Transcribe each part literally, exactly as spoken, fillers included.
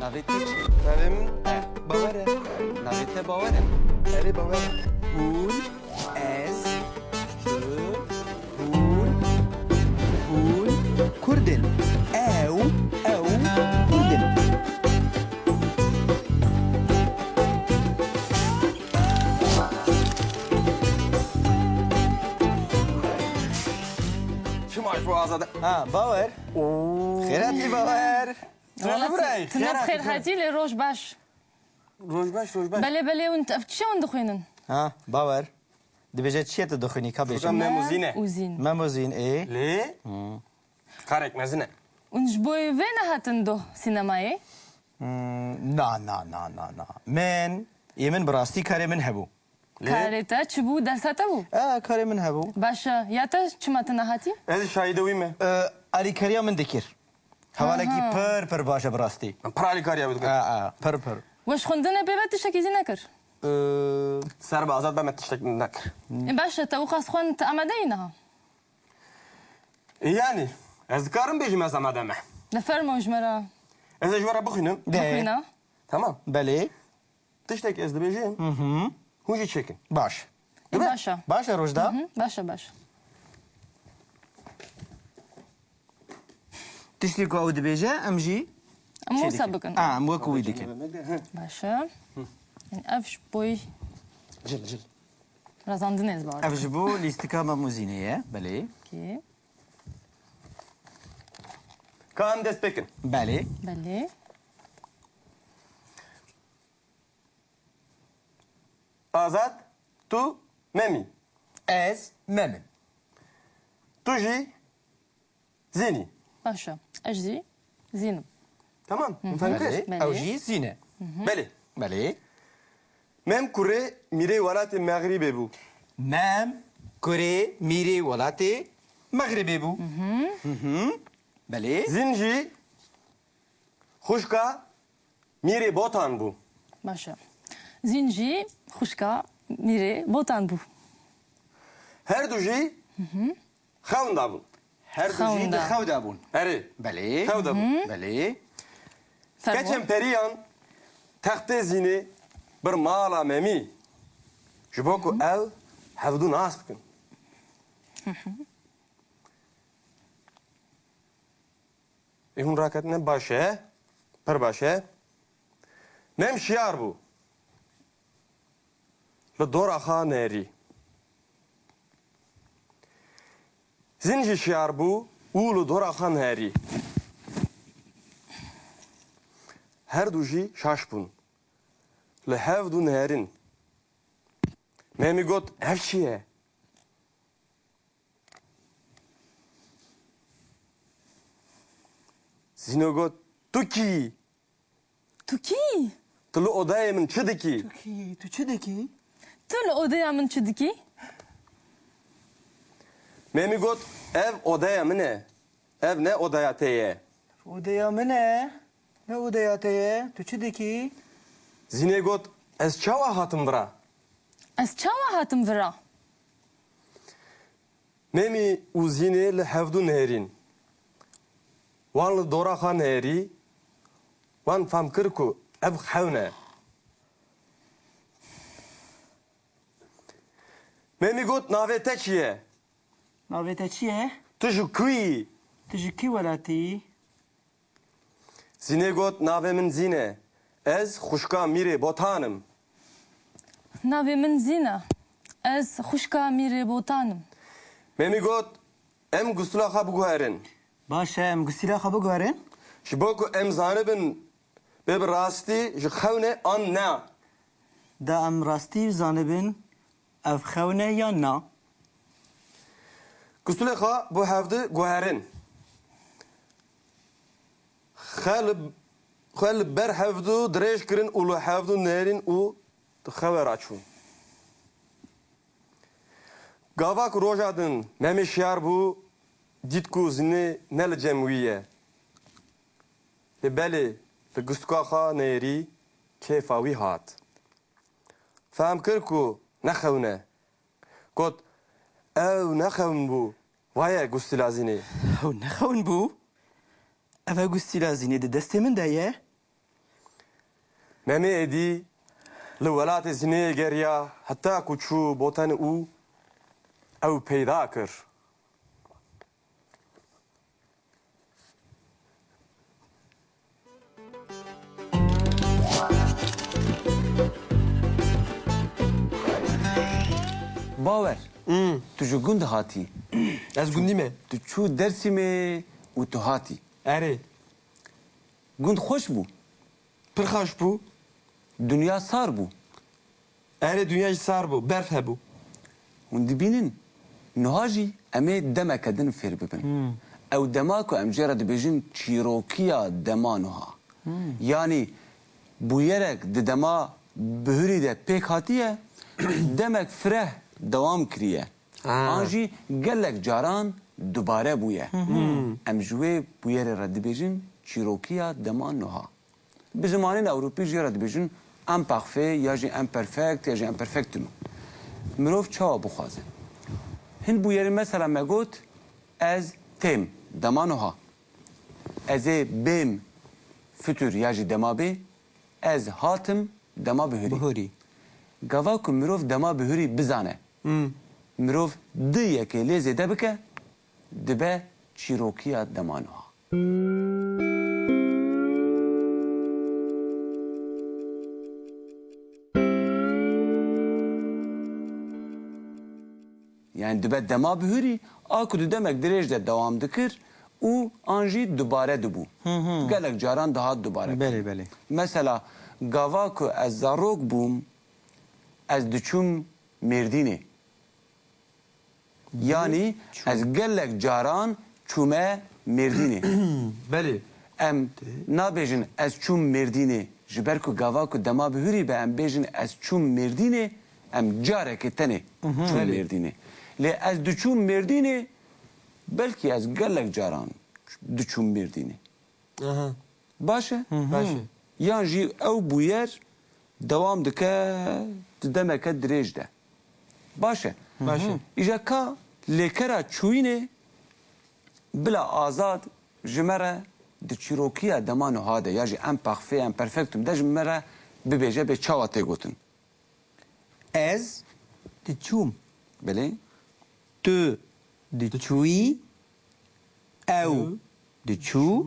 Navê te çi? Navê min E. Bawer e. Navê te Bawer e. Erê, Bawer e. Hûn, ez, tu, hûn, hûn Kurd in. Ew, ew Kurd in. Çima ji bo Azad? Ha, Bawer. Oo. Xêr hatî, Bawer. Wala Rojbirayê, tu ne bi xêr hatî, lê roj baş. Roj baş, roj baş. Belê, belê, hûn ev çi hûn dixwînin? Ha, Bawer. Dibêje çi ye tu dixwînî, ka bêje. Mem û Zîn e. Û Zîn. Mem û Zîn, ê. Lê? Hmm. Karek mezin e. Hûn ji bo vê nehatin doh sînemayê? Hmm, na, na, na, na, na. Min, ê min bi rastî karê min hebû. Lê? Karê te çi bû? Dersa te bû? E, karê min hebû. Baş e. Ya te çima tu nehatî? Ez şahidê wî me. E, alîkariya min dikir. Hevalekî Aha. pir, pir baş e bi rastî. Min pir alîkariya wî dikir. E, e, pir, pir. We ji xwendinê pê ve tiştekî zî nekir? E, Ser bi Azad be me tiştek nekir. E, baş e, te wixas xwend, tu amade yî niha? E, yanî, ez dikarim bêjim ez amade me. De fermo ji me re. Ez ê ji we re bixwînim. De. Bixwîne. Tamam. Belê. Tiştek ez dibêjim, Hı hı. hûn jî çêkin. Baş. Dibe? Baş e. Baş e, Rojda? Hı hı, baş e, baş e. Tiştê ku ew dibêje, em jî Em şey wisa dikin. bikin. A, em wekî wî dikin. Baş e. Hı. Yani ev ji boy Cil, cil. razandinê ez bawer Ev dikim. ji bo lîstika Mem û Zînê ye, belê. Okey. Ka em dest pê kin. Belê. Belê. Azad, tu Mem î. Ez Mem im. Tu jî Zîn î. Baş e. Ez jî Zîn im. Tamam, Hı hı. Belê. Belê. Ew jî Zîn e. Belê. Belê. Mem kurê mîrê welatê Mexrîbê bû. Mem kurê mîrê welatê Mexrîbê bû. Hı hı. Hı hı. Belê. Zîn jî xwişka Mîrê Botan bû. Baş e. Zîn jî xwişka Mîrê Botan bû. Her du jî Hı hı. xewn dabûn. Her du jî Xewn di da. xew de bûn. Erê. Belê. Xew de bûn. Hı. Belê. Fermo. Keçên periyan textê Zînê bir mala Mem î. Ji bo ku Hı hı. ew hevdu nas bikin. Hı hı. Ê hûn raketine baş e, pir baş e. Mem şiyar bû. Li dora xwe nêrî. Zîn jî şiyar bû û li dora xwe nêrî. Her du jî şaş bûn. Li hev du nêrin. Mem î got, ev çi ye? Zînê got, tu kî yî? Tu kî yî? Tu li odeyê min çi dikî? Tu kî yî? Tu çi dikî? Tu li odeya min çi dikî? Mem î got, ev odeya min e. Ev ne odeya te ye. Odeya min e. Ne odeya te ye. Tu çi dikî? Zînê got, ez çawa hatim vira? Ez çawa hatim vira? Mem î û Zînê li hevdu nêrîn. Wan li dora xwe nêrî, wan fehm kir ku ev xewn e. Mem î got, navê te çi ye? Navê te çi ye? Tu ji ku yî? Tu ji kî welatî yî? Zînê got, navê min Zîn e. Ez xwişka Mîrê Botan im. Navê min Zîn e. Ez xwişka Mîrê Botan im. Mem î got, em gustila xwe biguherin. Baş e, em gustila xwe biguherin. Ji bo ku em zanibin bê bi rastî ji xewn e an na. Da em rastî zanibin ev xewn e yan na. Gustulê xwe bo hevdu guherin. Xwe li, xwe li ber hevdu dirêj kirin û li hevdu nêrîn û di xew ve raçûn. Gava ku roja din Memê şiyar bû, dît ku Zînê ne li cem wî ye. Lê belê li gustika xwe nêrî kêfa wî hat. Fehm kir ku ne xewn e. Got, ew ne xewn bû, va ye gustila Zînê. Ew ne xewn bû? Ev e gustila Zînê di destê min de ye. Memê êdî li welatê Sineyê geriya heta ku çû Boten û ew peyda kir. Bawer, Hmm. tu ji gund hatî. Ez gundî me. Tu çû Dersîmê û tu hatî. Erê. Gund xweş bû. Pir xweş bû. Dinya sar bû. Erê, dinya jî sar bû. Berf hebû. Hûn dibînin, niha jî em ê demeke din fêr bibin. Hmm. Ew dema ku em jê re dibêjin çîrokiya dema niha. Hmm. Yanî bûyerek di dema bihurî de pêk hatiye, demek fireh dewam kiriye. Ha. An jî gelek caran dubare bûye. Hmm. Em ji wê bûyerê re dibêjin çîrokiya dema niha. Bi zimanên ewropî jê re dibêjin imparfait ya jî imperfekt ya jî imperfectum. Mirov çawa bixwaze? Hin bûyerî mesela me got, ez têm, dema niha. Ez ê bêm, futur ya jî dema bê. Ez hatim, dema bihurî. Bihurî. Gava ku mirov dema bihurî bizane, Hmm. mirov du yekê lê zêde bike, dibe çîrokiya dema niha. Yani dibe dema bihurî, a ku di demek dirêj de dewam dikir û an jî dubare dibû. Hı hı. Gelek caran dihat dubare. Belê, belê. Mesela, gava ku ez zarok bûm, ez diçûm Mêrdînê. Yanî çû- ez gelek caran çûme Mêrdînê. Belê. Em nabêjin ez çûm Mêrdînê, ji ber ku gava ku dema bihurî be em bêjin ez çûm Mêrdînê, em carekê tenê Mhm. çûm Belê. Mêrdînê. Lê ez diçûm Mêrdînê, belkî ez gelek caran diçûm Mêrdînê. Aha. Baş e? Hı hı. Baş e. Yan jî ew bûyer dewam dike di demeke dirêj de. Baş e. Baş e. Îja ka lêkera çûyînê bila azad ji me re di çîrokiya dema niha de ya jî imparfait, imperfectum de ji me re bibêje bê çawa tê gotin. Ez diçûm. Belê. Tu diçûyî. Ew diçû.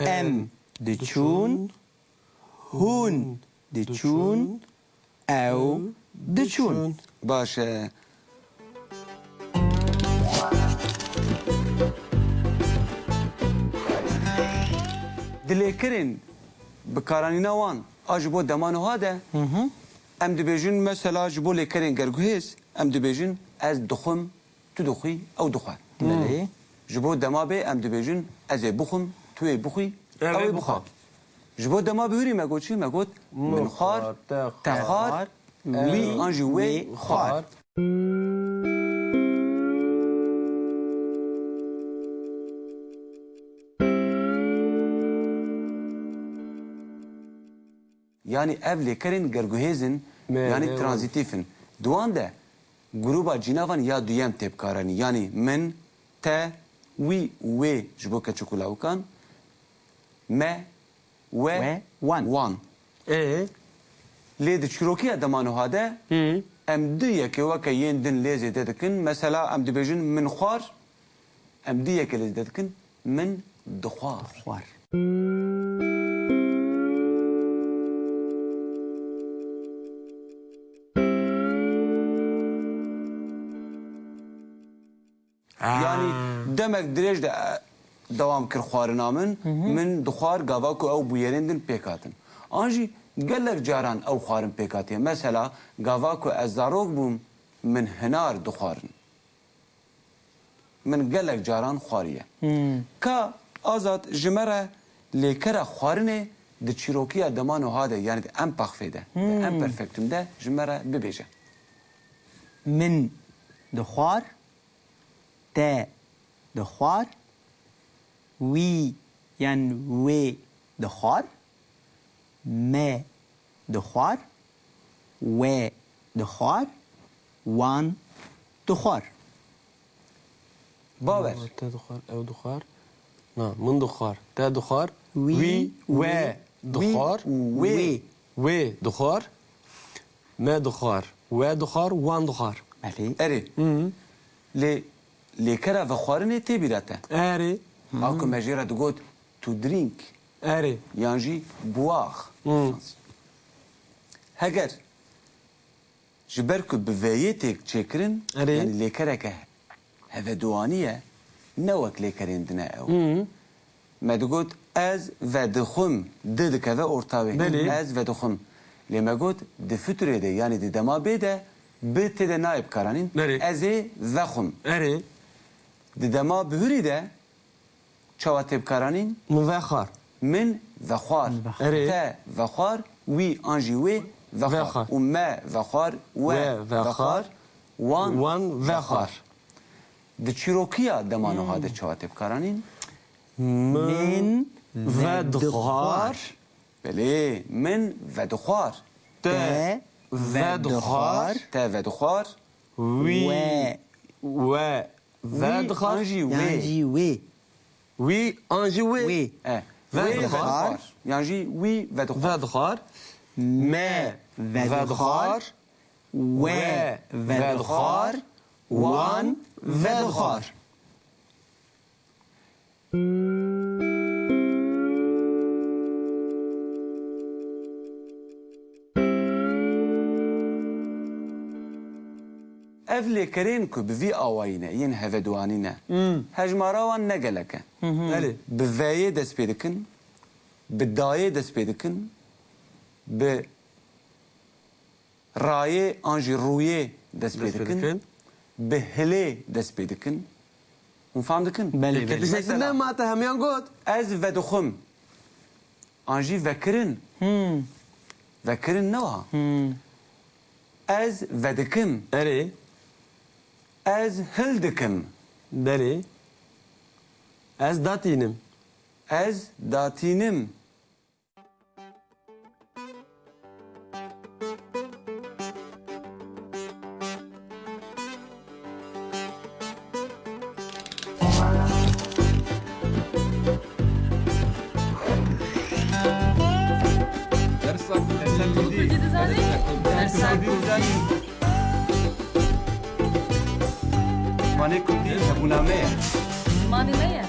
Em diçûn. Hûn diçûn. Ew diçûn. Baş e. Di lêkerên bikaranîna wan a ji bo dema niha de, Hı hı. em dibêjin, mesela ji bo lêkerên gerguhêz, em dibêjin, ez dixwim, tu dixwî, ew dixwe. Belê. Ji bo dema bê em dibêjin, ez ê bixwim, tu ê bixwî, Ew ew ê ê bixwe. bixwe. Ji bo dema bihurî me got çi? Me got, Min min xwar, xwar, te te xwar, xwar, wî ew an jî wê wê xwar. xwar. Yanî ev lêkerên gerguhêz in, Me, yanî me, tranzîtîf in. Di wan de grûba cînavan ya duyem tê bikaranî. Yanî min, te, wî, wê ji bo keçik û lawikan, me, we, We, wan. wan. Ê? Lê di çîrokiya dema niha de Hı. em du yekê weke yên din lê zêde dikin. Mesela em dibêjin min xwar, em du yekê lê zêde dikin. Min dixwar. Xwar. Yanî demek dirêj de, e, dewam kir xwarina min. Hı hı. Min dixwar gava ku ew bûyerên din pêk hatin. An jî gelek caran ew xwarin pêk hatiye. Mesela, gava ku ez zarok bûm, min hinar dixwarin. Min gelek caran xwariye. Hmm. Ka Azad ji me re lêkera xwarinê di çîrokiya dema niha de, yanî di imparfait de, di Hmm. imperfectum de ji me re bibêje. Min dixwar, te dixwar, wî yan wê dixwar, me dixwar, we dixwar, wan dixwar. Bawer. Te dixwar, ew dixwar. Na, min dixwar, te dixwar, Wî, wî, wî, we. Dixwar. Wî û wê. Wê dixwar. Me dixwar. We dixwar. Wan dixwar. Belê. Erê. Hı. Lê lêkera vexwarinê tê bîra te. Erê. A ku me jê re digot to drink. Erê. Yan jî boire. Hı. Heger ji ber ku bi veyê tê çêkirin, erê, yanî lêkereke hevedoanî ye, ne wek lêkerên din e ew. Hı. Me digot, ez vedixwim, di dikeve orta wê. Belê. Ez vedixwim. Lê me got, di fiturê de, yanî di dema bê de, bi tê de nayê bikaranîn. Belê. Ez ê vexwim. Erê. Di dema bihurî de çawa tê bikaranîn? Min vexwar. Min vexwar. Min vexwar. Erê. Te vexwar, wî an jî wê vexwar. Vexwar. Û me vexwar, we vexwar, wan vexwar. Wan vexwar. Di çîrokiya dema niha de çawa tê bikaranîn? Min vedixwar. Belê, min vedixwar. Te vedixwar. Te vedixwar. Wî we vedixwar. Wî an jî wê. Yan jî wê. Wî an jî wê. Wê. E, wê vedixwar. Yan jî wî vedixwar. Vedixwar. Me vedixwar. We vedixwar. Wan vedixwar. Ev lêkerên ku bi vî awayî ne, yên heveduanî ne, hmm, hejmara wan ne gelek e. Hı hı. Belê. Bi veyê dest pê dikin, bi dayê dest pê dikin, bi rayê an jî rûyê dest pê dikin, bi hilê dest pê dikin. Hûn fam dikin? Belê, belê. Mesela, ma te hemiyan got. Ez vedixwim. An jî vekirin. Hmm. Vekirin ne wiha? Hmm. Ez vedikim. Erê. Ez hildikim. Belê. Ez datînim. Ez datînim. Dersa Kurdî. Dersa Kurdî. Dersa Kurdî. Zimanê Kurdî hebûna me ye. Zimanê me ye.